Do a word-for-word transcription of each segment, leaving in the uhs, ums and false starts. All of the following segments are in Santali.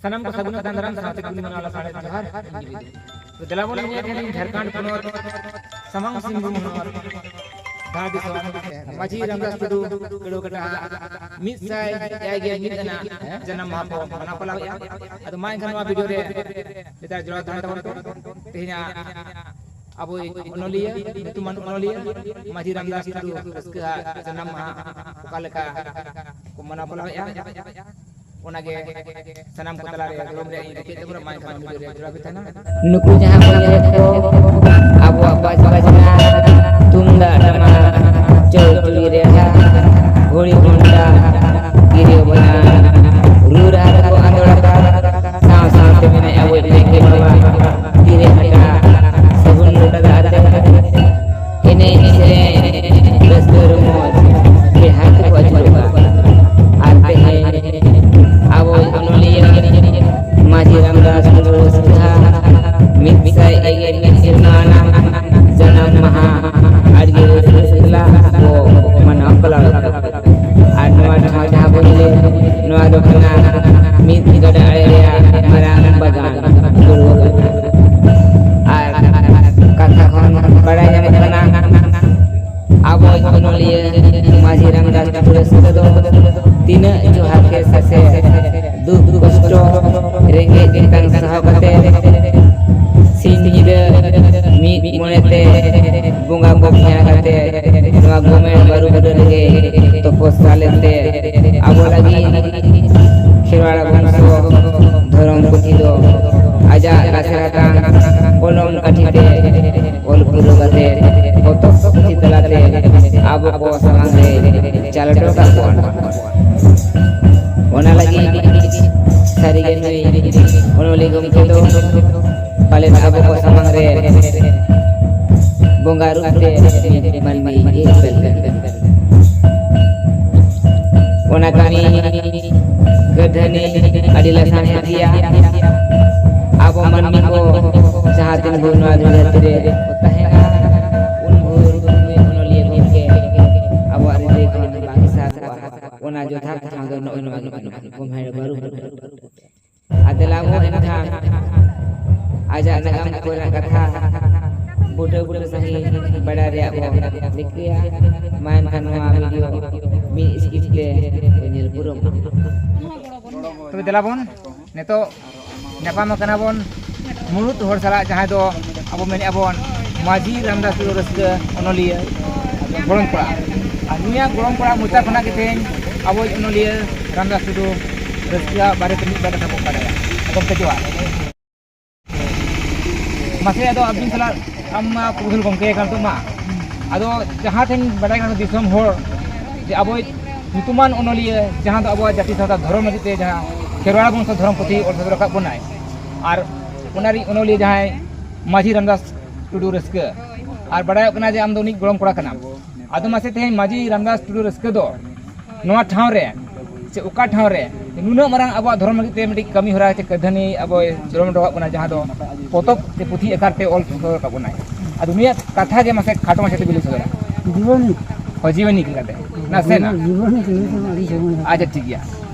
ᱥᱟᱱᱟᱢ ᱠᱚ ᱥᱟᱹᱜᱩᱱ ᱟᱛᱟᱝ ᱫᱟᱨᱟᱢ ᱥᱟᱶᱛᱮ ᱠᱩᱞᱤ ᱢᱟᱱᱟᱣ ᱞᱟᱥᱟᱲᱦᱮᱫ ᱡᱚᱦᱟᱨ᱾ ᱤᱧ ᱜᱮ ᱵᱤᱫᱩ᱾ ᱛᱚ ᱫᱮᱞᱟ ᱵᱚᱱ ᱧᱮᱞ ᱠᱷᱟᱱ ᱡᱷᱟᱲᱠᱷᱚᱸᱰ ᱯᱚᱱᱚᱛ ᱥᱟᱢᱟᱝ ᱥᱤᱝᱵᱷᱩᱢ ᱦᱚᱱᱚᱛ ᱫᱷᱟᱲ ᱫᱤᱥᱚᱢ ᱢᱟᱹᱡᱷᱤ ᱨᱟᱢᱫᱟᱥ ᱴᱩᱰᱩ ᱠᱟᱹᱲᱣᱟᱹ ᱠᱟᱴᱟ ᱢᱤᱫ ᱥᱟᱭ ᱮᱭᱟᱭ ᱜᱮᱞ ᱢᱤᱫ ᱟᱱᱟᱜ ᱡᱟᱱᱟᱢ ᱢᱟᱦᱟ ᱵᱚ ᱢᱟᱱᱟᱣ ᱯᱟᱞᱟᱣᱮᱫᱼᱟ᱾ ᱟᱫᱚ ᱢᱟ ᱮᱱᱠᱷᱟᱱ ᱱᱚᱣᱟ ᱵᱷᱤᱰᱤᱭᱳ ᱨᱮ ᱱᱮᱛᱟᱨ ᱡᱚᱲᱟᱣ ᱛᱟᱦᱮᱱ ᱛᱟᱵᱚᱱ ᱯᱮ᱾ ᱛᱮᱦᱮᱧᱟᱜ ᱟᱵᱚᱭᱤᱡ ᱚᱱᱚᱞᱤᱭᱟᱹ, ᱧᱩᱛᱩᱢᱟᱱ ᱚᱱᱚᱞᱤᱭᱟᱹ ᱢᱟᱹᱡᱷᱤ ᱨᱟᱢᱫᱟᱥ ᱴᱩᱰᱩ ᱨᱟᱹᱥᱠᱟᱹ ᱟᱜ ᱡᱟᱱᱟᱢ ᱢᱟᱦᱟ ᱚᱠᱟ ᱞᱮᱠᱟ ᱠᱚ ᱢᱟᱱᱟᱣ ᱯᱟᱞᱟᱣᱮᱫᱼᱟ, ᱚᱱᱟᱜᱮ ᱥᱟᱱᱟᱢ ᱠᱚ ᱛᱟᱞᱟᱨᱮ ᱫᱷᱚᱨᱚᱢ ᱨᱮᱭᱟᱜ ᱤᱧ ᱨᱤᱠᱟᱹᱭᱮᱫ ᱛᱟᱵᱚᱱᱟ᱾ ᱢᱟ ᱮᱱᱠᱷᱟᱱ ᱵᱷᱤᱰᱤᱭᱳ ᱨᱮ ᱡᱚᱲᱟᱣ ᱜᱮ ᱛᱟᱦᱮᱱᱟ᱾ ᱱᱩᱠᱩ ᱡᱟᱦᱟᱸ ᱠᱚ ᱧᱮᱞᱮᱫ ᱠᱚ, ᱟᱵᱚᱣᱟᱜ ᱵᱟᱡᱽ ᱵᱟᱡᱽᱱᱟ, ᱛᱩᱢᱫᱟᱜ ᱴᱟᱢᱟᱠ, ᱪᱚᱲᱪᱩᱲᱤ ᱨᱮᱦᱟ, ᱜᱷᱩᱲᱤ ᱜᱷᱚᱱᱴᱟ, ᱛᱤᱨᱭᱳ ᱵᱟᱱᱟᱢ, ᱨᱩ ᱨᱟᱦᱟ ᱛᱮᱠᱚ ᱟᱸᱫᱳᱲ ᱟᱠᱟᱫ, ᱥᱟᱶ ᱥᱟᱶᱛᱮ ᱢᱮᱱᱟᱭ ᱟᱵᱚᱭᱤᱡ ᱱᱟᱭᱠᱮ ᱵᱟᱵᱟ, ᱛᱤᱨᱮ ᱦᱟᱴᱟᱜ, ᱥᱟᱹᱜᱩᱱ ᱞᱚᱴᱟ ᱫᱟᱜ ᱟᱛᱮ, ᱮᱱᱮᱡ ᱥᱮᱨᱮᱧ, ᱨᱟᱹᱥᱠᱟᱹ ᱨᱚᱢᱚᱡᱽ, ᱵᱮᱲᱦᱟᱭ ᱛᱮᱠᱚ ᱟᱹᱪᱩᱨᱚᱜᱼᱟ᱾ ᱟᱨ ᱛᱮᱦᱮᱧ ᱟᱵᱚᱭᱤᱡ ᱚᱱᱚᱞᱤᱭᱟᱹ ᱢᱟᱹᱡᱷᱤ ᱨᱟᱢᱫᱟᱥ ᱴᱩᱰᱩ ᱨᱟᱹᱥᱠᱟᱹ ᱢᱤᱫ ᱥᱟᱭ ᱮᱭᱟᱭ ᱜᱮᱞ ᱢᱤᱫ ᱥᱮᱨᱢᱟ ᱟᱱᱟᱜ ᱡᱟᱱᱟᱢ ᱢᱟᱦᱟ ᱟᱹᱰᱤ ᱨᱟᱹᱥᱠᱟᱹ ᱥᱟᱞᱟᱜ ᱵᱚ ᱢᱟᱱᱟᱣ ᱯᱟᱞᱟᱣ ᱮᱫᱟ᱾ ᱟᱨ ᱱᱚᱣᱟ ᱴᱷᱟᱶ ᱡᱟᱦᱟᱸ ᱵᱚᱱ ᱞᱟᱹᱭ, ᱱᱚᱣᱟ ᱫᱚ ᱠᱟᱱᱟ ᱢᱤᱫ ᱜᱟᱰᱟ ᱟᱲᱮ ᱨᱮᱭᱟᱜ ᱢᱟᱨᱟᱝ ᱵᱟᱜᱟᱱ, ᱠᱟᱹᱲᱣᱟᱹ ᱵᱟᱜᱟᱱ᱾ ᱟᱨ ᱠᱟᱛᱷᱟ ᱠᱷᱚᱱ ᱵᱟᱲᱟᱭ ᱧᱟᱢᱚᱜ ᱠᱟᱱᱟ, ᱟᱵᱚ ᱚᱱᱚᱞᱤᱭᱟᱹ ᱢᱟᱹᱡᱷᱤ ᱨᱟᱢᱫᱟᱥ ᱴᱩᱰᱩ ᱨᱟᱹᱥᱠᱟᱹ ᱫᱚ ᱛᱤᱱᱟᱹᱜ ᱡᱳᱨ ᱦᱟᱨᱠᱮᱛ ᱥᱟᱥᱮᱛ, ᱫᱩᱠ ᱠᱚᱥᱴᱚ, ᱨᱮᱸᱜᱮᱡ ᱛᱮᱛᱟᱝ ᱥᱟᱦᱟᱣ ᱠᱟᱛᱮ, ᱥᱤᱧ ᱧᱤᱫᱟᱹ ᱢᱤᱫ ᱢᱚᱱᱮᱛᱮ ᱵᱚᱸᱜᱟ ᱠᱚ ᱯᱮᱲᱟ ᱠᱟᱛᱮ, ᱱᱚᱣᱟ ᱜᱚᱢᱮᱲ ᱵᱟᱹᱨᱩ ᱵᱩᱴᱟᱹ ᱨᱮᱜᱮ ᱛᱚᱯᱚᱥᱭᱟ ᱞᱮᱱᱛᱮ, ᱟᱵᱚ ᱞᱟᱹᱜᱤᱫ ᱠᱷᱮᱨᱣᱟᱲ ᱵᱚᱝᱥᱚ ᱫᱷᱚᱨᱚᱢ ᱯᱩᱛᱷᱤ ᱫᱚ ᱟᱡᱟᱜ ᱞᱟᱥᱮᱨ ᱟᱠᱟᱱ ᱠᱚᱞᱚᱢ ᱠᱟᱹᱴᱷᱤ ᱛᱮ ᱚᱞ ᱯᱩᱨᱟᱹᱣ ᱠᱟᱛᱮ, ᱯᱚᱛᱚᱵ ᱯᱩᱛᱷᱤ ᱛᱟᱞᱟᱛᱮ ᱟᱵᱚ ᱠᱚ ᱥᱟᱢᱟᱝ ᱨᱮ ᱪᱟᱞ ᱦᱚᱴᱚ ᱠᱟᱜ ᱵᱚᱱᱟ᱾ ᱚᱱᱟ ᱞᱟᱹᱜᱤᱫ ᱥᱟᱹᱨᱤᱜᱮ ᱱᱩᱭ ᱚᱱᱚᱞᱤᱭᱟᱹ ᱜᱚᱢᱠᱮ ᱫᱚ ᱯᱟᱞᱮᱱ ᱟᱵᱚ ᱠᱚ ᱥᱟᱢᱟᱝ ᱨᱮ ᱵᱚᱸᱜᱟ ᱨᱩᱯ ᱛᱮ ᱢᱤᱫ ᱢᱟᱹᱱᱢᱤ ᱦᱮᱡ ᱞᱮᱱ᱾ ᱚᱱᱟ ᱠᱟᱹᱢᱤ ᱠᱟᱹᱨᱫᱷᱟᱹᱱᱤ ᱟᱹᱰᱤ ᱞᱟᱥᱟᱱ ᱜᱮᱭᱟ᱾ ᱟᱵᱚ ᱢᱟᱹᱱᱢᱤ ᱠᱚ ᱡᱟᱦᱟᱸ ᱛᱤᱱ ᱵᱷᱳᱨ ᱱᱚᱣᱟ ᱫᱷᱩᱲᱤ ᱫᱷᱟᱹᱨᱛᱤ ᱨᱮ ᱠᱚ ᱛᱟᱦᱮᱱᱟ, ᱩᱱ ᱵᱷᱳᱨ ᱱᱩᱭ ᱚᱱᱚᱞᱤᱭᱟᱹ ᱜᱚᱢᱠᱮ ᱟᱵᱚᱣᱟᱜ ᱦᱨᱤᱫᱟᱹᱭ ᱠᱷᱚᱱ ᱵᱟᱝ ᱥᱟᱦᱟ ᱠᱚᱜᱼᱟ᱾ ᱚᱱᱟ ᱡᱚᱛᱷᱟᱛ ᱴᱷᱟᱶ ᱫᱚ ᱱᱚᱜᱼᱚᱭ ᱱᱚᱣᱟ ᱜᱮ ᱠᱟᱱᱟ, ᱜᱚᱢᱦᱮᱲ ᱵᱟᱹᱨᱩ ᱵᱩᱴᱟᱹ᱾ ᱟᱨ ᱫᱮᱞᱟ ᱵᱚᱱ ᱮᱱᱠᱷᱟᱱ ᱟᱡᱟᱜ ᱱᱟᱜᱟᱢ ᱠᱚᱨᱮᱱᱟᱜ ᱠᱟᱛᱷᱟ ᱵᱩᱴᱟᱹ ᱵᱩᱴᱟᱹ ᱥᱟᱺᱦᱤᱡ ᱵᱟᱰᱟᱭ ᱨᱮᱭᱟᱜ ᱵᱚᱱ ᱨᱤᱠᱟᱹᱭᱟ᱾ ᱢᱟ ᱮᱱᱠᱷᱟᱱ ᱱᱚᱣᱟ ᱵᱷᱤᱰᱤᱭᱳ ᱢᱤᱫ ᱥᱠᱤᱯ ᱛᱮ ᱧᱮᱞ ᱯᱩᱨᱟᱹᱣ ᱢᱟ᱾ ᱛᱚᱵᱮ ᱫᱮᱞᱟ ᱵᱚᱱ ᱱᱤᱛᱚᱜ ᱧᱟᱯᱟᱢ ᱟᱠᱟᱱᱟ ᱵᱚᱱ ᱢᱩᱲᱩᱫ ᱦᱚᱲ ᱥᱟᱞᱟᱜ, ᱡᱟᱦᱟᱸᱭ ᱫᱚ ᱟᱵᱚ ᱢᱮᱱᱮᱫᱼᱟ ᱵᱚᱱ ᱢᱟᱹᱡᱷᱤ ᱨᱟᱢᱫᱟᱥ ᱴᱩᱰᱩ ᱨᱟᱹᱥᱠᱟᱹ ᱚᱱᱚᱞᱤᱭᱟᱹ ᱜᱚᱲᱚᱢ ᱠᱚᱲᱟ᱾ ᱟᱨ ᱱᱩᱭᱟᱜ ᱜᱚᱲᱚᱢ ᱠᱚᱲᱟ ᱢᱚᱪᱟ ᱠᱷᱚᱱᱟᱜ ᱜᱮ ᱛᱮᱦᱮᱧ ᱟᱵᱚᱭᱤᱡ ᱚᱱᱚᱞᱤᱭᱟᱹ ᱨᱟᱢᱫᱟᱥ ᱴᱩᱰᱩ ᱨᱟᱹᱥᱠᱟᱹᱣᱟᱜ ᱵᱟᱨᱮᱛᱮ ᱢᱤᱫ ᱵᱟᱨ ᱠᱟᱛᱷᱟ ᱵᱚᱱ ᱵᱟᱰᱟᱭᱟ᱾ ᱜᱚᱢᱠᱮ ᱡᱚᱦᱟᱨ᱾ ᱢᱟᱥᱮ ᱟᱫᱚ ᱟᱹᱵᱤᱱ ᱥᱟᱞᱟᱜ ᱟᱢ ᱢᱟ ᱯᱩᱨᱩᱫᱷᱩᱞ ᱜᱚᱢᱠᱮ ᱠᱟᱱ ᱛᱟᱢᱟ, ᱟᱫᱚ ᱡᱟᱦᱟᱸ ᱴᱷᱮᱱ ᱵᱟᱰᱟᱭ ᱠᱟᱱᱟ ᱫᱤᱥᱚᱢ ᱦᱚᱲ ᱡᱮ ᱟᱵᱚᱭᱤᱡ ᱧᱩᱛᱩᱢᱟᱱ ᱚᱱᱚᱞᱤᱭᱟᱹ, ᱡᱟᱦᱟᱸ ᱫᱚ ᱟᱵᱚᱣᱟᱜ ᱡᱟᱹᱛᱤ ᱥᱟᱶᱛᱟ ᱫᱷᱚᱨᱚᱢ ᱞᱟᱹᱜᱤᱫ ᱛᱮ ᱡᱟᱦᱟᱸ ᱠᱷᱮᱨᱣᱟᱲ ᱵᱚᱝᱥᱚ ᱫᱷᱚᱨᱚᱢ ᱯᱩᱛᱷᱤ ᱚᱞ ᱥᱚᱫᱚᱨ ᱟᱠᱟᱫ ᱵᱚᱱᱟᱭ, ᱟᱨ ᱚᱱᱟ ᱨᱤᱱ ᱚᱱᱚᱞᱤᱭᱟᱹ ᱡᱟᱦᱟᱸᱭ ᱢᱟᱹᱡᱷᱤ ᱨᱟᱢᱫᱟᱥ ᱴᱩᱰᱩ ᱨᱟᱹᱥᱠᱟᱹ, ᱟᱨ ᱵᱟᱰᱟᱭᱚᱜ ᱠᱟᱱᱟ ᱡᱮ ᱟᱢ ᱫᱚ ᱩᱱᱤ ᱜᱚᱲᱚᱢ ᱠᱚᱲᱟ ᱠᱟᱱᱟᱢ᱾ ᱟᱫᱚ ᱢᱟᱥᱮ ᱛᱮᱦᱮᱧ ᱢᱟᱹᱡᱷᱤ ᱨᱟᱢᱫᱟᱥ ᱴᱩᱰᱩ ᱨᱟᱹᱥᱠᱟᱹ ᱫᱚ ᱱᱚᱣᱟ ᱴᱷᱟᱶ ᱨᱮ ᱥᱮ ᱚᱠᱟ ᱴᱷᱟᱶ ᱨᱮ ᱱᱩᱱᱟᱹᱜ ᱢᱟᱨᱟᱝ ᱟᱵᱚᱣᱟᱜ ᱫᱷᱚᱨᱚᱢ ᱞᱟᱹᱜᱤᱫ ᱛᱮ ᱢᱤᱫᱴᱤᱡ ᱠᱟᱹᱢᱤ ᱦᱚᱨᱟ ᱪᱮ ᱠᱟᱹᱨᱫᱷᱟᱹᱱᱤ ᱟᱵᱚᱭ ᱪᱚᱨᱚᱢ ᱦᱚᱴᱚ ᱠᱟᱜ ᱵᱚᱱᱟ, ᱡᱟᱦᱟᱸ ᱫᱚ ᱯᱚᱛᱚᱵ ᱥᱮ ᱯᱩᱛᱷᱤ ᱟᱠᱟᱨ ᱛᱮ ᱚᱞ ᱥᱚᱫᱚᱨ ᱟᱠᱟᱫ ᱵᱚᱱᱟᱭ᱾ ᱟᱫᱚ ᱱᱩᱭᱟᱜ ᱠᱟᱛᱷᱟ ᱜᱮ ᱢᱟᱥᱮ ᱠᱷᱟᱴᱚ ᱢᱟᱪᱷᱟ ᱛᱮ ᱵᱤᱱ ᱞᱟᱹᱭ ᱥᱚᱫᱚᱨᱟ᱾ ᱡᱤᱵᱚᱱᱤ᱾ ᱦᱳᱭ, ᱡᱤᱵᱚᱱᱤ ᱤᱫᱤ ᱠᱟᱛᱮ ᱱᱟᱥᱮᱱᱟᱜ᱾ ᱡᱤᱵᱚᱱᱤ ᱞᱟᱹᱭ ᱛᱮᱢᱟ ᱟᱹᱰᱤ ᱥᱚᱢᱚᱭ ᱦᱟᱛᱟᱣᱟ᱾ ᱟᱪᱪᱷᱟ, ᱴᱷᱤᱠ ᱜᱮᱭᱟ᱾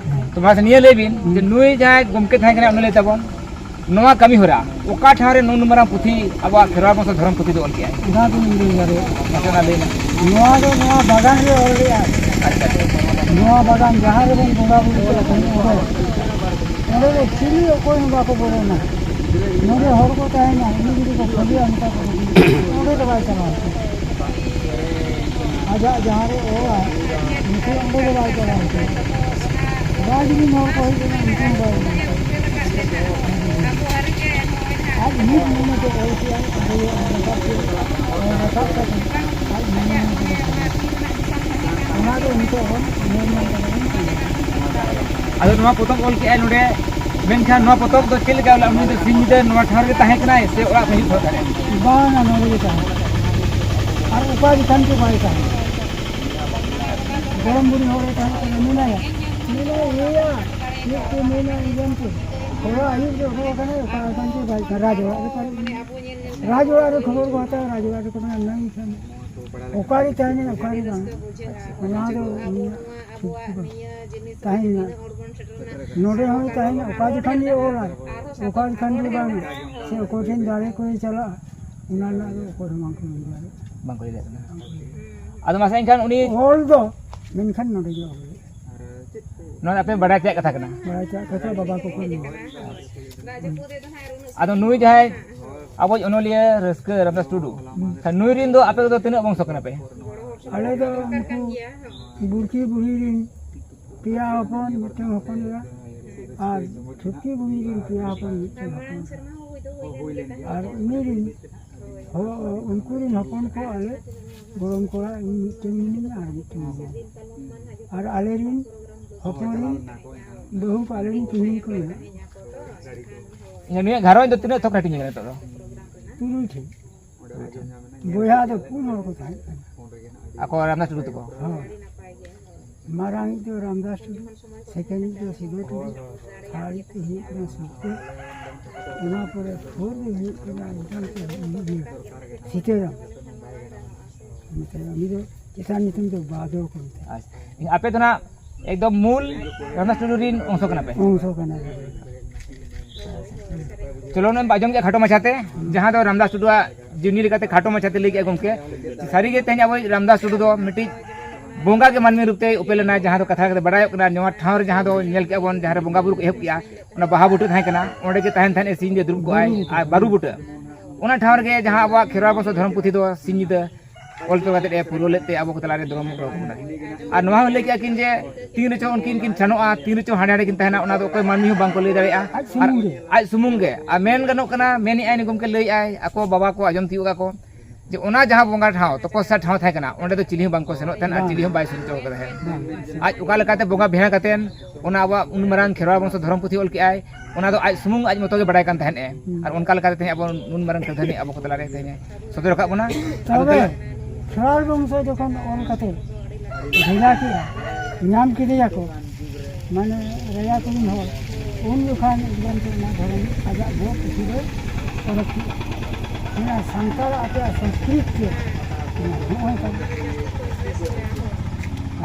ᱛᱚ ᱢᱟᱥᱮ ᱱᱤᱭᱟᱹ ᱞᱟᱹᱭ ᱵᱤᱱ ᱡᱮ ᱱᱩᱭ ᱡᱟᱦᱟᱸᱭ ᱜᱚᱢᱠᱮ ᱛᱟᱦᱮᱸ ᱠᱟᱱᱟᱭ, ᱚᱱᱚᱞᱤᱭᱟᱹ ᱛᱟᱵᱚᱱ, ᱱᱚᱣᱟ ᱠᱟᱹᱢᱤ ᱦᱚᱨᱟ ᱚᱠᱟ ᱴᱷᱟᱶ ᱨᱮ ᱱᱩᱱ ᱢᱟᱨᱟᱝ ᱯᱩᱛᱷᱤ, ᱟᱵᱚᱣᱟᱜ ᱠᱷᱮᱨᱣᱟᱲ ᱵᱚᱝᱥᱚ ᱫᱷᱚᱨᱚᱢ ᱯᱩᱛᱷᱤ ᱫᱚ ᱚᱞ ᱠᱮᱜᱼᱟᱭ? ᱚᱱᱟ ᱫᱚᱧ ᱞᱟᱹᱭ ᱫᱟᱲᱮᱭᱟᱜᱼᱟ᱾ ᱢᱟᱥᱮ ᱚᱱᱟ ᱞᱟᱹᱭ ᱢᱮ᱾ ᱱᱚᱣᱟ ᱫᱚ ᱱᱚᱣᱟ ᱵᱟᱜᱟᱱ ᱨᱮ ᱚᱞ ᱞᱮᱜᱼᱟᱭ᱾ ᱟᱪᱪᱷᱟ, ᱟᱪᱪᱷᱟ᱾ ᱱᱚᱣᱟ ᱵᱟᱜᱟᱱ ᱡᱟᱦᱟᱸ ᱨᱮᱵᱚᱱ ᱵᱚᱸᱜᱟ ᱵᱩᱨᱩ ᱠᱚ ᱛᱟᱦᱮᱸ, ᱚᱸᱰᱮ, ᱚᱸᱰᱮ ᱫᱚ ᱪᱤᱞᱤ ᱚᱠᱚᱭ ᱦᱚᱸ ᱵᱟᱠᱚ ᱵᱚᱞᱚᱱᱟ᱾ ᱱᱚᱰᱮ ᱦᱚᱲ ᱠᱚ ᱛᱟᱦᱮᱱᱟ, ᱩᱱᱤ ᱡᱩᱫᱤ ᱠᱚ ᱠᱷᱚᱡᱮᱭᱟ, ᱢᱮᱛᱟ ᱠᱚ ᱚᱸᱰᱮ ᱫᱚ ᱵᱟᱭ ᱪᱟᱞᱟᱣ ᱠᱚᱜᱼᱟ᱾ ᱟᱡᱟᱜ ᱡᱟᱦᱟᱸ ᱨᱮ ᱚᱞᱟ, ᱩᱱᱠᱩ ᱚᱸᱰᱮ ᱫᱚ ᱵᱟᱭ ᱪᱟᱞᱟᱣ ᱠᱚᱜᱼᱟ᱾ ᱨᱟᱡᱽ ᱨᱤᱱ ᱦᱚᱲ ᱠᱚ ᱦᱮᱡ ᱞᱮᱱᱟ, ᱩᱱᱠᱩ ᱦᱚᱸ ᱵᱟᱭ ᱮᱢᱟ ᱠᱚᱣᱟ᱾ ᱟᱡ ᱢᱤᱫ ᱢᱚᱱᱮ ᱛᱮ ᱚᱞ ᱠᱮᱜᱼᱟᱭ, ᱚᱸᱰᱮ ᱜᱮ ᱨᱟᱠᱟᱵ ᱠᱮᱜᱼᱟᱭ᱾ ᱨᱟᱠᱟᱵ ᱠᱟᱛᱮ ᱟᱡ ᱢᱚᱱᱮ ᱢᱚᱱᱮ ᱛᱮ ᱚᱱᱟ ᱜᱮ ᱱᱤᱛᱚᱜ ᱦᱚᱸ ᱧᱮᱞ ᱧᱟᱢ ᱠᱟᱛᱮ ᱵᱚᱱ ᱠᱟᱹᱢᱤᱭᱟ᱾ ᱟᱫᱚ ᱱᱚᱣᱟ ᱯᱚᱛᱚᱵ ᱚᱞ ᱠᱮᱜᱼᱟᱭ ᱱᱚᱰᱮ, ᱢᱮᱱᱠᱷᱟᱱ ᱱᱚᱣᱟ ᱯᱚᱛᱚᱵ ᱫᱚ ᱪᱮᱫ ᱞᱮᱠᱟ ᱚᱞᱟ? ᱩᱱᱤ ᱫᱚ ᱥᱤᱧ ᱧᱤᱫᱟᱹ ᱱᱚᱣᱟ ᱴᱷᱟᱶ ᱨᱮᱜᱮ ᱛᱟᱦᱮᱸ ᱠᱟᱱᱟᱭ ᱥᱮ ᱚᱲᱟᱜ ᱠᱷᱚᱱ ᱦᱤᱡᱩᱜ ᱥᱮᱱᱚᱜ ᱛᱟᱦᱮᱸ ᱠᱟᱱᱟ? ᱵᱟᱝᱟ, ᱱᱚᱰᱮ ᱜᱮ ᱛᱟᱦᱮᱸ ᱠᱟᱱᱟ᱾ ᱟᱨ ᱚᱠᱟ ᱡᱚᱠᱷᱟᱱ ᱪᱚ ᱵᱟᱭ ᱛᱟᱦᱮᱸ ᱠᱟᱱᱟ᱾ ᱜᱚᱲᱚᱢ ᱵᱩᱲᱦᱤ ᱦᱚᱲᱮ ᱛᱟᱦᱮᱸ ᱠᱟᱱᱟ, ᱢᱮᱱᱟᱭᱟ, ᱢᱮᱱᱟᱭ, ᱤᱭᱟᱹᱭᱟ, ᱪᱮᱫ ᱠᱚ ᱢᱮᱱᱟ, ᱤᱭᱟᱹ ᱠᱚ᱾ ᱦᱚᱞᱟ ᱟᱹᱭᱩᱵ ᱨᱮ ᱚᱰᱚᱠ ᱟᱠᱟᱱᱟᱭ, ᱚᱠᱟ ᱡᱚᱠᱷᱟᱱ ᱪᱚ ᱵᱟᱭ ᱛᱟᱦᱮᱸ, ᱨᱟᱡᱽ ᱚᱲᱟᱜ ᱨᱮ ᱯᱟᱨᱚᱢ ᱮᱱᱟ᱾ ᱨᱟᱡᱽ ᱚᱲᱟᱜ ᱨᱮ ᱠᱷᱚᱵᱚᱨ ᱠᱚ ᱦᱟᱛᱟᱣᱟ, ᱨᱟᱡᱽ ᱚᱲᱟᱜ ᱨᱮᱠᱚ ᱢᱮᱱᱟ, ᱱᱟᱹᱭ ᱠᱷᱟᱱ ᱚᱠᱟᱨᱮ ᱛᱟᱦᱮᱱᱟ, ᱚᱠᱟᱨᱮ ᱵᱟᱝ᱾ ᱚᱱᱟ ᱫᱚ ᱛᱟᱦᱮᱸᱭᱮᱱᱟ᱾ ᱱᱚᱰᱮ ᱦᱚᱸᱭ ᱛᱟᱦᱮᱸᱭᱮᱱᱟ, ᱚᱠᱟ ᱡᱚᱠᱷᱟᱱ ᱜᱮ ᱚᱞᱟ, ᱚᱠᱟ ᱡᱚᱠᱷᱟᱱ ᱜᱮ ᱵᱟᱝ, ᱥᱮ ᱚᱠᱚᱭ ᱴᱷᱮᱱ ᱫᱟᱲᱮ ᱠᱚᱭ ᱪᱟᱞᱟᱜᱼᱟ, ᱚᱱᱟ ᱨᱮᱱᱟᱜ ᱫᱚ ᱚᱠᱚᱭ ᱦᱚᱸ ᱵᱟᱝ ᱠᱚ ᱞᱟᱹᱭ ᱫᱟᱲᱮᱭᱟᱜᱼᱟ᱾ ᱵᱟᱝ ᱠᱚ ᱞᱟᱹᱭ ᱫᱟᱲᱮᱭᱟᱜ ᱠᱟᱱᱟ᱾ ᱟᱫᱚ ᱢᱟᱥᱮ ᱮᱱᱠᱷᱟᱱ ᱩᱱᱤ ᱚᱞ ᱫᱚ, ᱢᱮᱱᱠᱷᱟᱱ ᱱᱚᱰᱮ ᱜᱮ ᱚᱞ ᱦᱩᱭᱩᱜᱼᱟ᱾ ᱱᱚᱣᱟ ᱫᱚ ᱟᱯᱮ ᱵᱟᱲᱟᱭ ᱛᱮᱭᱟᱜ ᱠᱟᱛᱷᱟ ᱠᱟᱱᱟ᱾ ᱵᱟᱲᱟᱭ ᱛᱮᱭᱟᱜ ᱠᱟᱛᱷᱟ ᱵᱟᱵᱟ ᱠᱚᱠᱚ ᱞᱟᱹᱭᱟ᱾ ᱟᱫᱚ ᱱᱩᱭ ᱡᱟᱦᱟᱸᱭ ᱟᱵᱚᱭᱤᱡ ᱚᱱᱚᱞᱤᱭᱟᱹ ᱨᱟᱹᱥᱠᱟᱹ ᱨᱟᱢᱫᱟᱥ ᱴᱩᱰᱩ, ᱠᱷᱟᱱ ᱱᱩᱭ ᱨᱮᱱ ᱫᱚ ᱟᱯᱮ ᱫᱚ ᱛᱤᱱᱟᱹᱜ ᱵᱚᱝᱥᱚ ᱠᱟᱱᱟ ᱯᱮ? ᱟᱞᱮ ᱫᱚ ᱩᱱᱠᱩ ᱵᱩᱲᱠᱤ ᱵᱩᱲᱦᱤ ᱨᱮᱱ ᱯᱮᱭᱟ ᱦᱚᱯᱚᱱ, ᱢᱤᱫᱴᱟᱝ ᱦᱚᱯᱚᱱ ᱮᱨᱟ, ᱟᱨ ᱪᱷᱩᱴᱠᱤ ᱵᱩᱲᱦᱤ ᱨᱮᱱ ᱯᱮᱭᱟ ᱦᱚᱯᱚᱱ, ᱢᱤᱫᱴᱟᱝ ᱦᱚᱯᱚᱱ ᱮᱨᱟ᱾ ᱟᱨ ᱩᱱᱤ ᱨᱮᱱ ᱦᱚ-, ᱩᱱᱠᱩ ᱨᱮᱱ ᱦᱚᱯᱚᱱ ᱠᱚ ᱟᱞᱮ ᱜᱚᱲᱚᱢ ᱠᱚᱲᱟ, ᱤᱧ ᱢᱤᱫᱴᱟᱝ ᱢᱤᱱᱟᱹᱧᱟ ᱟᱨ ᱢᱤᱫᱴᱟᱝ ᱢᱮᱱᱟᱭᱟ᱾ ᱟᱨ ᱟᱞᱮ ᱨᱮᱱ ᱦᱚᱯᱚᱱ ᱨᱮᱱ ᱵᱟᱹᱦᱩ ᱠᱚ ᱟᱞᱮ ᱨᱮᱱ ᱛᱤᱱ ᱠᱚ ᱢᱮᱱᱟᱜ᱾ ᱤᱧᱟᱹᱜ ᱱᱩᱭᱟᱜ ᱜᱷᱟᱨᱚᱸᱡᱽ ᱫᱚ ᱛᱤᱱᱟᱹᱜ ᱛᱷᱚᱠ ᱨᱮ ᱦᱟᱹᱴᱤᱧ ᱟᱠᱟᱱᱟ ᱱᱤᱛᱚᱜ ᱫᱚ? ᱛᱩᱨᱩᱭ ᱴᱷᱮᱱ᱾ ᱵᱚᱭᱦᱟ ᱫᱚ ᱯᱩᱱ ᱦᱚᱲ ᱠᱚ ᱛᱟᱦᱮᱸ ᱠᱟᱱᱟ᱾ ᱟᱠᱚ ᱨᱟᱢᱫᱟᱥ ᱴᱩᱰᱩ ᱛᱟᱠᱚ? ᱦᱳᱭ᱾ ᱢᱟᱨᱟᱝᱤᱡ ᱫᱚ ᱨᱟᱢᱫᱟᱥ ᱴᱩᱰᱩ, ᱥᱮᱠᱮᱱᱰ ᱤᱡ ᱫᱚ ᱥᱤᱫᱩ ᱴᱩᱰᱩ, ᱛᱷᱟᱨᱰ ᱤᱡ ᱫᱚ ᱦᱩᱭᱩᱜ ᱠᱟᱱᱟ ᱥᱩᱠᱛᱮ, ᱚᱱᱟ ᱯᱚᱨᱮ ᱯᱷᱳᱨ ᱫᱚ ᱦᱩᱭᱩᱜ ᱠᱟᱱᱟ ᱢᱤᱫᱴᱟᱝ ᱠᱚ ᱤᱭᱟᱹ, ᱥᱤᱛᱟᱹᱨᱟᱢ᱾ ᱢᱮᱛᱟᱭᱟ, ᱩᱱᱤ ᱫᱚ ᱪᱮᱛᱟᱱ ᱧᱩᱛᱩᱢ ᱫᱚ ᱵᱟᱫᱚ ᱠᱚ ᱢᱮᱛᱟᱭᱟ᱾ ᱟᱪᱪᱷᱟ, ᱟᱯᱮ ᱫᱚ ᱱᱟᱜ ᱮᱠᱫᱚᱢ ᱢᱩᱞ ᱨᱟᱢᱫᱟᱥ ᱴᱩᱰᱩ ᱨᱤᱱ ᱚᱝᱥᱚ ᱠᱟᱱᱟ ᱯᱮ? ᱚᱝᱥᱚ ᱠᱟᱱᱟ ᱞᱮ᱾ ᱪᱚᱞᱚ, ᱱᱚᱜᱼᱚᱭ ᱵᱚᱱ ᱟᱸᱡᱚᱢ ᱠᱮᱫᱟ ᱠᱷᱟᱴᱚ ᱢᱟᱪᱷᱟᱛᱮ, ᱡᱟᱦᱟᱸ ᱫᱚ ᱨᱟᱢᱫᱟᱥ ᱴᱩᱰᱩᱣᱟᱜ ᱡᱤᱵᱽᱱᱤ ᱞᱮᱠᱟᱛᱮ ᱠᱷᱟᱴᱚ ᱢᱟᱪᱷᱟᱛᱮ ᱞᱟᱹᱭ ᱠᱮᱫᱼᱟ ᱜᱚᱢᱠᱮ᱾ ᱥᱟᱹᱨᱤᱜᱮ ᱛᱮᱦᱮᱧ ᱟᱵᱚᱭᱤᱡ ᱨᱟᱢᱫᱟᱥ ᱴᱩᱰᱩ ᱫᱚ ᱢᱤᱫᱴᱤᱡ ᱵᱚᱸᱜᱟ ᱜᱮ ᱢᱟᱹᱱᱢᱤ ᱨᱩᱯ ᱛᱮᱭ ᱩᱯᱮᱞ ᱞᱮᱱᱟ, ᱡᱟᱦᱟᱸ ᱫᱚ ᱠᱟᱛᱷᱟ ᱠᱟᱛᱮ ᱵᱟᱲᱟᱭᱚᱜ ᱠᱟᱱᱟ, ᱱᱚᱣᱟ ᱴᱷᱟᱶ ᱨᱮ ᱡᱟᱦᱟᱸ ᱫᱚ ᱧᱮᱞ ᱠᱮᱫᱼᱟ ᱵᱚᱱ, ᱡᱟᱦᱟᱸ ᱨᱮ ᱵᱚᱸᱜᱟ ᱵᱩᱨᱩ ᱠᱚ ᱮᱦᱚᱵ ᱠᱮᱫᱼᱟ, ᱚᱱᱟ ᱵᱟᱦᱟ ᱵᱩᱴᱟᱹ ᱛᱟᱦᱮᱸ ᱠᱟᱱᱟ, ᱚᱸᱰᱮ ᱜᱮ ᱛᱟᱦᱮᱱ ᱛᱟᱦᱮᱸᱫ ᱮ ᱥᱤᱧ ᱫᱚ ᱫᱩᱲᱩᱵ ᱠᱚᱜᱼᱟᱭ, ᱟᱨ ᱵᱟᱹᱨᱩ ᱵᱩᱴᱟᱹ, ᱚᱱᱟ ᱴᱷᱟᱶ ᱨᱮᱜᱮ ᱡᱟᱦᱟᱸ ᱟᱵᱚᱣᱟᱜ ᱠᱷᱮᱨᱣᱟᱲ ᱵᱚᱝᱥᱚ ᱫᱷᱚᱨᱚᱢ ᱯᱩᱛᱷᱤ ᱫᱚ ᱥᱤᱧ ᱧᱤᱫᱟᱹ ᱚᱞ ᱦᱚᱴᱚ ᱠᱟᱛᱮᱫ ᱮ ᱯᱩᱨᱟᱹᱣ ᱞᱮᱫ ᱛᱮ ᱟᱵᱚ ᱠᱚ ᱛᱟᱞᱟᱨᱮ ᱫᱷᱚᱨᱚᱢ ᱦᱚᱴᱚ ᱠᱟᱵᱚᱱᱟ᱾ ᱟᱨ ᱱᱚᱣᱟ ᱦᱚᱸ ᱞᱟᱹᱭ ᱠᱮᱫᱼᱟ ᱠᱤᱱ ᱡᱮ ᱛᱤᱱ ᱨᱮᱪᱚ ᱩᱱᱠᱤᱱ ᱠᱤᱱ ᱪᱷᱟᱱᱚᱜᱼᱟ, ᱛᱤᱱ ᱨᱮᱪᱚ ᱦᱟᱸᱰᱮ ᱱᱟᱰᱮ ᱠᱤᱱ ᱛᱟᱦᱮᱱᱟ, ᱚᱱᱟ ᱫᱚ ᱚᱠᱚᱭ ᱢᱟᱹᱱᱢᱤ ᱦᱚᱸ ᱵᱟᱝ ᱠᱚ ᱞᱟᱹᱭ ᱫᱟᱲᱮᱭᱟᱜᱼᱟ᱾ ᱟᱡ ᱟᱨ ᱥᱩᱢᱩᱝ ᱜᱮ᱾ ᱟᱡ ᱥᱩᱢᱩᱝ ᱜᱮ᱾ ᱟᱨ ᱢᱮᱱ ᱜᱟᱱᱚᱜ ᱠᱟᱱᱟ, ᱢᱮᱱᱮᱫᱼᱟᱭ ᱱᱩᱭ ᱜᱚᱢᱠᱮ ᱞᱟᱹᱭᱮᱫᱼᱟᱭ, ᱟᱠᱚ ᱵᱟᱵᱟ ᱠᱚ ᱟᱸᱡᱚᱢ ᱛᱤᱭᱳᱜ ᱟᱠᱚ ᱡᱮ ᱚᱱᱟ ᱡᱟᱦᱟᱸ ᱵᱚᱸᱜᱟ ᱴᱷᱟᱶ, ᱛᱚᱯᱚᱥᱭᱟ ᱴᱷᱟᱶ ᱛᱟᱦᱮᱸ ᱠᱟᱱᱟ, ᱚᱸᱰᱮ ᱫᱚ ᱪᱤᱞᱤ ᱦᱚᱸ ᱵᱟᱝ ᱠᱚ ᱥᱮᱱᱚᱜ ᱛᱟᱦᱮᱱᱟ ᱟᱨ ᱵᱟᱝ᱾ ᱪᱤᱞᱤ ᱦᱚᱸ ᱵᱟᱭ ᱥᱩᱨ ᱦᱚᱪᱚ ᱠᱟᱫᱟ᱾ ᱦᱮᱸ, ᱵᱟᱝ᱾ ᱟᱡ ᱚᱠᱟ ᱞᱮᱠᱟᱛᱮ ᱵᱚᱸᱜᱟ ᱵᱷᱮᱲᱟ ᱠᱟᱛᱮᱫ ᱚᱱᱟ ᱟᱵᱚᱣᱟᱜ ᱩᱱ ᱢᱟᱨᱟᱝ ᱠᱷᱮᱨᱣᱟᱲ ᱵᱚᱝᱥᱚ ᱫᱷᱚᱨᱚᱢ ᱯᱩᱛᱷᱤ ᱚᱞ ᱠᱮᱫᱼᱟᱭ, ᱚᱱᱟ ᱫᱚ ᱟᱡ ᱥᱩᱢᱩᱝ ᱟᱡ ᱢᱚᱛᱚ ᱜᱮ ᱵᱟᱲᱟᱭ ᱠᱟᱱ ᱛᱟᱦᱮᱸᱫ ᱮ᱾ ᱦᱩᱸ᱾ ᱟᱨ ᱚᱱᱠᱟ ᱞᱮᱠᱟᱛᱮ ᱛᱮᱦᱮᱧ ᱟᱵᱚ ᱱᱩᱱ ᱢᱟᱨᱟᱝ ᱠᱟᱹᱨᱫᱷᱟᱹᱱᱤ ᱟᱵᱚ ᱠᱚ ᱛᱟᱞᱟᱨᱮ ᱛᱮᱦᱮᱧ ᱮ ᱥᱚᱫᱚᱨ ᱟᱠᱟᱫ ᱵᱚᱱᱟ᱾ ᱟᱫᱚ ᱛᱚᱵᱮ ᱛᱟᱦᱚᱞᱮ ᱠᱷᱮᱨᱣᱟᱲ ᱵᱚᱝᱥᱚ ᱡᱚᱠᱷᱚᱱ ᱚᱞ ᱠᱟᱛᱮ ᱵᱷᱮᱡᱟ ᱠᱮᱫᱼᱟ, ᱧᱟᱢ ᱠᱮᱫᱮᱭᱟᱠᱚ, ᱢᱟᱱᱮ ᱨᱟᱡᱟ ᱠᱚᱨᱮᱱ ᱦᱚᱲ, ᱩᱱ ᱡᱚᱠᱷᱟᱱ ᱮᱠᱫᱚᱢ ᱛᱮ ᱚᱱᱟ ᱫᱷᱚᱨᱚᱢ ᱟᱡᱟᱜ ᱵᱚᱦᱚᱜ ᱯᱩᱛᱷᱤ ᱫᱚ ᱚᱰᱚᱠ ᱠᱮᱫᱼᱟ᱾ ᱢᱮᱱᱟ, ᱥᱟᱱᱛᱟᱲ ᱟᱯᱮᱭᱟᱜ ᱥᱚᱝᱥᱠᱨᱤᱛ ᱪᱮᱫ? ᱱᱚᱜᱼᱚᱭ ᱛᱟᱵᱚᱱ᱾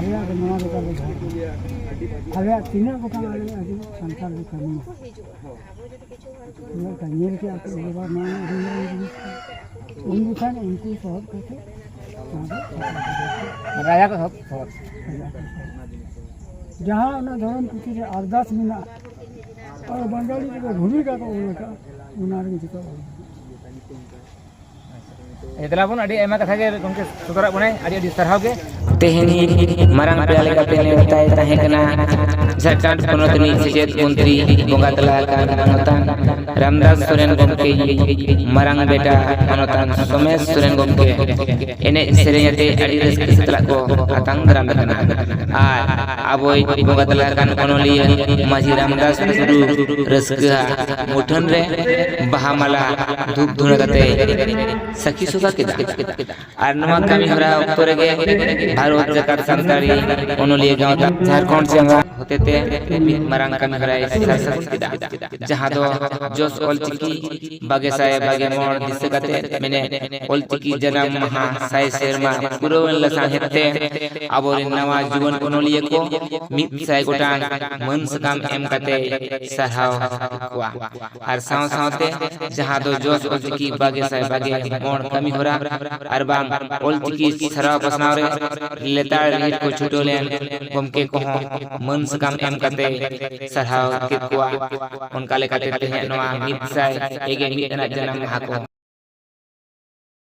ᱟᱞᱮᱭᱟᱜ ᱫᱚ ᱱᱚᱣᱟ ᱞᱮᱠᱟ ᱫᱚ ᱡᱟᱦᱟᱸ ᱟᱞᱮᱭᱟᱜ ᱛᱤᱱᱟᱹᱜ ᱜᱚᱴᱟᱝ ᱟᱞᱮ ᱟᱹᱫᱤ ᱥᱟᱱᱛᱟᱲ ᱞᱮ ᱠᱟᱹᱢᱤᱭᱟ᱾ ᱩᱱᱟᱹᱜ ᱜᱟᱱ ᱧᱮᱞ ᱠᱮᱜᱼᱟ ᱠᱚ, ᱵᱟᱵᱟ, ᱱᱚᱣᱟ ᱟᱹᱰᱤ ᱢᱟᱨᱟᱝ ᱡᱤᱱᱤᱥ ᱠᱟᱱᱟ᱾ ᱩᱱ ᱡᱚᱠᱷᱟᱱ ᱩᱱᱠᱩ ᱥᱚᱦᱚᱫ ᱠᱟᱛᱮ ᱱᱚᱣᱟ ᱫᱚ ᱨᱟᱡᱟ ᱠᱚ ᱥᱚᱦᱚᱫ, ᱥᱚᱦᱚᱫ᱾ ᱨᱟᱡᱟ ᱠᱚ ᱥᱚᱦᱚᱫ᱾ ᱡᱟᱦᱟᱸ ᱚᱱᱟ ᱫᱷᱚᱨᱚᱢ ᱯᱩᱛᱷᱤ ᱨᱮ ᱟᱨᱫᱟᱥ ᱢᱮᱱᱟᱜᱼᱟ, ᱟᱨ ᱵᱟᱝᱜᱟᱞᱤ ᱛᱮᱫᱚ ᱵᱷᱩᱢᱤᱠᱟ ᱠᱚ ᱚᱞ ᱟᱠᱟᱫᱼᱟ, ᱚᱱᱟ ᱨᱮᱜᱮ ᱡᱚᱛᱚ ᱚᱞ ᱢᱮᱱᱟᱜᱼᱟ᱾ ᱫᱮᱞᱟ ᱵᱚᱱ, ᱟᱹᱰᱤ ᱟᱭᱢᱟ ᱠᱟᱛᱷᱟ ᱜᱮ ᱜᱚᱢᱠᱮ ᱥᱚᱫᱚᱨᱟᱜ ᱵᱚᱱᱟᱭ, ᱟᱹᱰᱤ ᱟᱹᱰᱤ ᱥᱟᱨᱦᱟᱣ ᱜᱮ᱾ ᱛᱮᱦᱮᱧ ᱢᱟᱨᱟᱝ ᱯᱮᱲᱟ ᱞᱮᱠᱟᱛᱮ ᱱᱮᱣᱛᱟᱭ ᱛᱟᱦᱮᱸ ᱠᱟᱱᱟ ᱡᱷᱟᱲᱠᱷᱚᱸᱰ ᱯᱚᱱᱚᱛ ᱨᱤᱱᱤᱡ ᱥᱮᱪᱮᱫ ᱢᱚᱱᱛᱨᱤ, ᱵᱚᱸᱜᱟ ᱛᱟᱞᱟ ᱟᱠᱟᱱ ᱢᱟᱱᱚᱛᱟᱱ ᱨᱟᱢᱫᱟᱥ ᱥᱚᱨᱮᱱ ᱜᱚᱢᱠᱮ, ᱢᱟᱨᱟᱝ ᱵᱮᱴᱟ ᱢᱟᱱᱚᱛᱟᱱ ᱥᱚᱢᱮᱥ ᱥᱚᱨᱮᱱ ᱜᱚᱢᱠᱮ᱾ ᱮᱱᱮᱡ ᱥᱮᱨᱮᱧ ᱟᱛᱮ ᱟᱹᱰᱤ ᱨᱟᱹᱥᱠᱟᱹ ᱥᱟᱛᱞᱟᱜ ᱠᱚ ᱟᱛᱟᱝ ᱫᱟᱨᱟᱢ ᱠᱟᱱᱟ᱾ ᱟᱨ ᱟᱵᱚᱭᱤᱡ ᱵᱚᱸᱜᱟ ᱛᱟᱞᱟ ᱟᱠᱟᱱ ᱚᱱᱚᱞᱤᱭᱟᱹ ᱢᱟᱹᱡᱷᱤ ᱨᱟᱢᱫᱟᱥ ᱴᱩᱰᱩ ᱨᱟᱹᱥᱠᱟᱹ ᱢᱩᱴᱷᱟᱹᱱ ᱨᱮ ᱵᱟᱦᱟ ᱢᱟᱞᱟ ᱫᱷᱩᱯ ᱫᱷᱩᱬᱟᱹ ᱠᱟᱛᱮ ᱥᱟᱹᱠᱷᱤ ᱥᱚᱵᱷᱟ ᱠᱮᱫᱟ᱾ ᱟᱨ ᱱᱚᱣᱟ ᱠᱟᱹᱢᱤ ᱦᱚᱨᱟ ᱚᱠᱛᱚ ᱨᱮᱜᱮ ᱵᱷᱟᱨᱚᱛ ᱡᱟᱠᱟᱛ ᱥᱟᱱᱛᱟᱲᱤ ᱚᱱᱚᱞᱤᱭᱟᱹ ᱜᱟᱶᱛᱟ ᱡᱷᱟᱲᱠᱷᱚᱸᱰ ᱪᱟᱸᱜᱟ ᱦᱚᱛᱮᱛᱮ ᱢᱤᱫ ᱢᱟᱨᱟᱝ ᱠᱟᱹᱢᱤ ᱦᱚᱨᱟᱭ ᱥᱟᱨ ᱥᱟᱹᱜᱩᱱ ᱠᱮᱫᱟ, ᱡᱟᱦᱟᱸ ᱫᱚ ᱡᱚᱥ ᱚᱞᱪᱤᱠᱤ ᱵᱟᱜᱮ ᱥᱟᱭ ᱵᱟᱜᱮ ᱢᱚᱬ ᱫᱤᱥᱟᱹ ᱠᱟᱛᱮ ᱢᱮᱱᱮᱫ ᱚᱞᱪᱤᱠᱤ ᱡᱟᱱᱟᱢ ᱢᱟᱦᱟ ᱥᱟᱭ ᱥᱮᱨᱢᱟ ᱯᱩᱨᱟᱹᱣᱮᱱ ᱞᱟᱥᱟᱲᱦᱮᱫ ᱛᱮ ᱟᱵᱚᱨᱮᱱ ᱱᱟᱣᱟ ᱡᱩᱣᱟᱹᱱ ᱚᱱᱚᱞᱤᱭᱟᱹ ᱠᱚ ᱢᱤᱫ ᱥᱟᱭ ᱜᱚᱴᱟᱝ ᱢᱟᱹᱱ ᱥᱟᱠᱟᱢ ᱮᱢ ᱠᱟᱛᱮ ᱥᱟᱨᱦᱟᱣ ᱠᱚᱣᱟ᱾ ᱟᱨ ᱥᱟᱶ ᱥᱟᱶᱛᱮ ᱡᱟᱦᱟᱸ ᱫᱚ ᱡᱚᱥ ᱚᱞᱪᱤᱠᱤ ᱵᱟᱜᱮ ᱥᱟᱭ ᱵᱟᱜᱮ ᱢᱚᱬ ᱠᱟᱹᱢᱤ ᱦᱚᱨᱟ ᱟᱨ ᱵᱟᱝ ᱚᱞᱪᱤᱠᱤ ᱥᱟᱨᱦᱟᱣ ᱯᱟᱥᱱᱟᱣ ᱨᱮ ᱞᱮᱛᱟᱲ ᱨᱤᱦᱤᱴ ᱠᱚ ᱪᱷᱩᱴᱟᱹᱣ ᱞᱮᱱ ᱜᱚᱢᱠᱮ ᱠᱚᱦᱚᱸ ᱢᱟᱹᱱ ᱥᱟᱠᱟᱢ ᱮᱢ ᱠᱟᱛᱮ ᱥᱟᱨᱦᱟᱣ ᱠᱮᱫ ᱠᱚᱣᱟ᱾ ᱚᱱᱠᱟ ᱞᱮᱠᱟᱛᱮ ᱛᱮᱦᱮᱧ ᱱᱚᱣᱟ ᱢᱤᱫ ᱥᱟᱭ ᱯᱮ ᱜᱮ ᱢᱤᱫ ᱟᱱᱟᱜ ᱡᱟᱱᱟᱢ ᱢᱟᱦᱟ ᱠᱚ